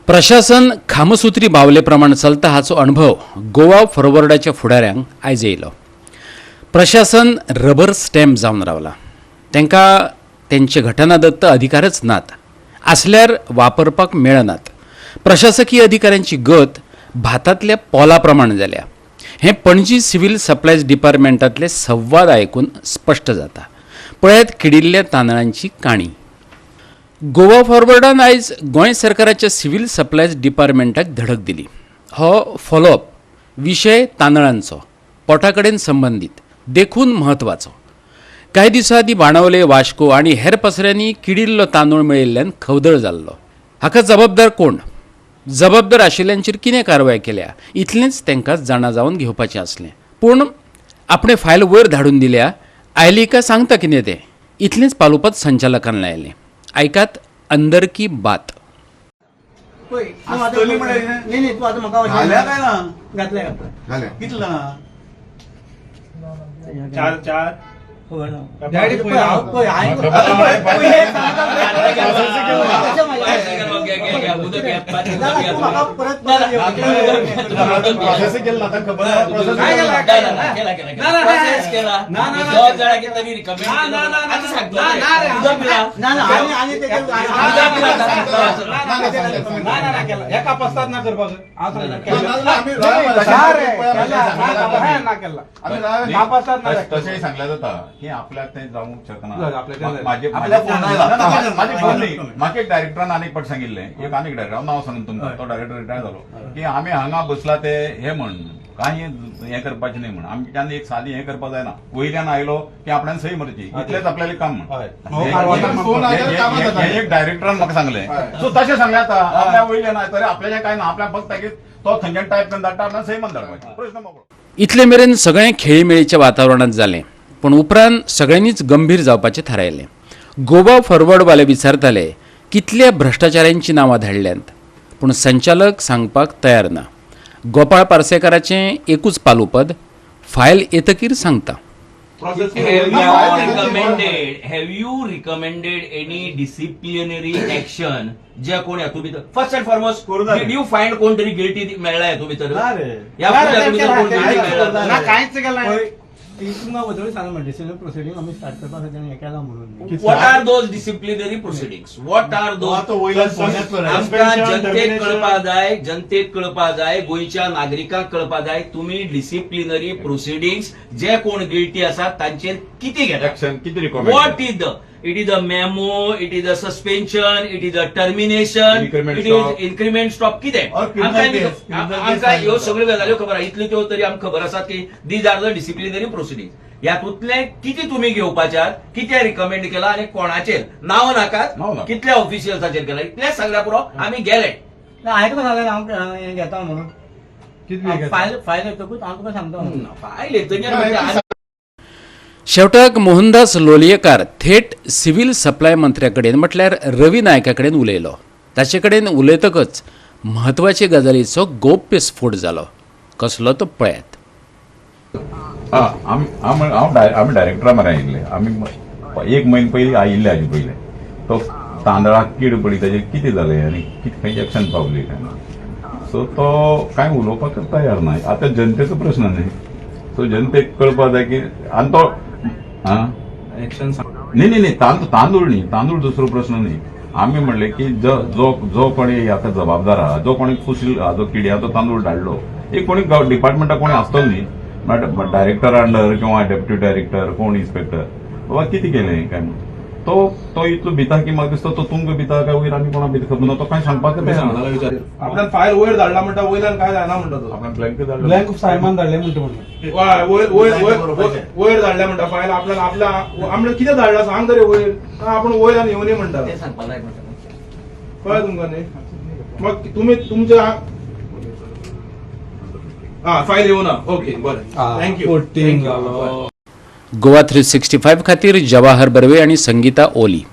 प्रशासन खामसूत्री बावले प्रमाण चलता हाचो अणभव गोवा फॉरवर्डाच्या फुडाऱ्यांक आयज येयलो. प्रशासन रबर स्टॅम्प जावन रावला. तांकां तेंचे घटनादत्त अधिकारच नात, आसल्यार वापरपाक मेळनात. प्रशासकीय अधिकाऱ्यांची गत भातांतल्या पोला प्रमाण जाल्या हें पणजी सिव्हील सप्लायज डिपार्टमेंटांतले संवाद आयकून स्पश्ट जाता. पळयात किडिल्ल्या तांदळांची काणी. गोवा फॉरवर्डान आयज गोंय सरकाराच्या सिव्हील सप्लायज डिपार्टमेंटाक धडक दिली. हो फॉलोअप विशय तांदळांचो, पोटा कडेन संबंदीत, देखून म्हत्वाचो. कांय दिसां आदीं बाणावले, वास्को आनी हेर पसऱ्यांनी किडिल्लो तांदूळ मेळिल्ल्यान खवदळ जाल्लो. हाका जबाबदार कोण, जबाबदार आशिल्ल्यांचेर कितें कारवाय केल्या, इतलेंच तांकां जाणा जावन घेवपाचें आसलें. पूण आपणें फायल वयर धाडून दिल्या, आयली काय सांगता कितें तें, इतलेंच पालोवपात संचालकान लायलें. आयकात अंदर की बात. पळय तूं आतां आसतली म्हळ्यार कितें? न्ही न्ही, तूं आतां म्हाका घाल्या काय ना? घातले, घातले. घालें. कितलं ना? चार चार. खबर ना. डॅडी. पळय, हांव पळय, हांवें पळय, हे कशें माहिती? ना, ना, तूं म्हाका परत परत येवपाचें. प्रोसेस केलं आता खबर आहे, प्रोसेस काय केलं. केला? केला. ना, ना, प्रोसेस केला. ना, ना, ना. जबाबदार तरी रिकमेंड. ना, ना, ना, ना, आता सांगतो ना, ना रे. उदक पिला. ना ना, आणि आणि ते ना, ना, ना, केला. हेका पस्ताद ना करपाक हांव सांगता. ना, ना, ना, आम्ही केला रे, पळय, केला. आम्ही ना, ना, ना केला. आम्ही राव- कापासात ना. तशेंय सांगल्यार जाता की आपल्याक तें जावंक शकना. आपल्याच्यान जायना. माझे आपल्या फोन आयला. ना, ना, माझे फोन न्ही, म्हाका एक डायरेक्टरान आनी एक फावट सांगिल्लें, एक आनीक डायरेक्टर, हांव नांव सांगून तुमकां, तो डायरेक्टर रिटायर जालो, की आमी हांगा बसला ते हे म्हण कांय हें करपाचें न्ही म्हण, आमच्यान एक सादी हें करपाक जायना, वयल्यान आयलो की आपल्यान सही मारची, इतलेंच आपल्यालें काम म्हण. फोन आयल्यार कामां जाता. हे एक डायरेक्टरान म्हाका सांगलें. सो तशें सांगलें, आतां आपल्या वयल्यान आयलो तरी आपल्याचें कांय ना, आपल्याक फक्त तागेर तो थंयच्यान टायप करून धाडटा, आपल्यान सही मारून धाडपाची, प्रश्न मोकळो. इतले मेरेन सगळें खेळीमेळीच्या वातावरणांत जालें, पूण उपरांत सगळ्यांनीच गंभीर जावपाचें थारायलें. गोवा फॉरवर्डवाले विचारताले, कितल्या भ्रश्टाचाऱ्यांची नांवां धाडल्यांत? पूण संचालक सांगपाक तयार ना. गोपाळ पार्सेकाराचें एकूच पालुपद, फायल येतकीर सांगता. Process. Have you file recommended, have you recommended any disciplinary action जे कोण हातूंत भितर? फर्स्ट अँड फॉरमोस्ट, करूं did you find कोण तरी गिल्टी मेळ्ळा हातूंत भितर? ना रे. ह्या हातूंत भितर कोण गिल्टी मेळ्ळा? ना, कांयच केला. पळय, ती तुमकां वदळूय सांगला, डिसिप्लिनरी प्रोसिडींग आमी स्टार्ट करपा खातीर हें केलां म्हणून. What are those disciplinary proceedings? What are those? आतां वयल्यान फोन येतलो रे. आमकां जनतेक कळपा जाय, जनतेक कळपा जाय, गोंयच्या नागरिकांक कळपा जाय, तुमी डिसिप्लिनरी प्रोसिडिंग्स जे कोण गिल्टी आसात तांचेर कितें घेता? एक्शन कितें recommend? What is the it is a memo, it is a suspension, it is a termination, Increment it is stop. Increment stop, कितें? Or criminal case, criminal case. आमकां ह्यो सगळ्यो गजाल्यो खबर आहा. इतल्यो त्यो तरी आमकां खबर आसात की these are the disciplinary proceeding. ह्यातूंतले कितें तुमी घेवपाच्यात, कितें रिकमेंड केला आनी कोणाचेर, नांव नाकात, नांव नाका. कितल्या ऑफिशियल्साचेर केला, इतलेंच सांगल्यार पुरो, आमी गेले. ना, हांवें तुका सांगलें हांव हें घेता म्हणून. फायल फायल येतकूच हांव तुका सांगता म्हणून. फायल येतकीर म्हणजे शेवटाक मोहनदास लोलयेकार थेट सिव्हील सप्लाय मंत्र्या कडेन, म्हटल्यार रवी नायका कडेन उलयलो. ताचे कडेन उलयतकच म्हत्वाचे गजालीचो गोप्य स्फोट जालो. कसलो तो पळयात. हा, आमी आमी हांव आमी डायरेक्टरा मरे आयिल्ले. आमी एक म्हयनो पयलीं आयिल्ले. हाजे पयले तो तांदळाक कीड पडली, ताजेर कितें जालें आनी कितें खंय एक्शन पावली काय ना, सो तो कांय उलोवपाकच तयार ना. आतां जनतेचो प्रश्न न्ही, सो जनतेक कळपा जाय की आनी तो आं एक्शन. न्ही न्ही न्ही, तांदूळ तांदूळ न्ही, तांदूळ दुसरो प्रश्न न्ही. आमी म्हणले की जो जो जो कोणी आतां जबाबदार आहा, जो कोणी कुशील आहा, जो किड्याचो तांदूळ धाडलो, एक कोणी डिपार्टमेंटाक कोणी आसतलो न्ही, डायरेक्टर अंडर किंवा डेप्युटी डायरेक्टर, कोण इन्स्पेक्टर, बाबा कितें केलें काय म्हणून. तो तो इतलो भिता की म्हाका दिसता तो तुमकां भिता काय वयर आनी कोणा भिता खबर ना, तो काय सांगपाक तयार ना. आपल्यान फायल वयर धाडला म्हणटा, वयल्यान काय जायना म्हणटा तो. आपल्यान ब्लँक धाडलो. ब्लँक सायमान धाडले म्हणटा म्हणून. वय, वयर वयर वयर वयर धाडल्या म्हणटा फायल आपल्यान. आपल्या आपल्यान कितें धाडला सांग तरी वयर. ना, आपूण वयल्यान येवनी म्हणटा. तें सांगपाक जाय म्हणटा. कळ्ळें तुमकां न्ही? मग तुमी तुमच्या हा फायल येवना. ओके, बरें, thank you. 14 जालो. गोवा 365 खातीर जवाहर बर्वे आणि संगीता ओली.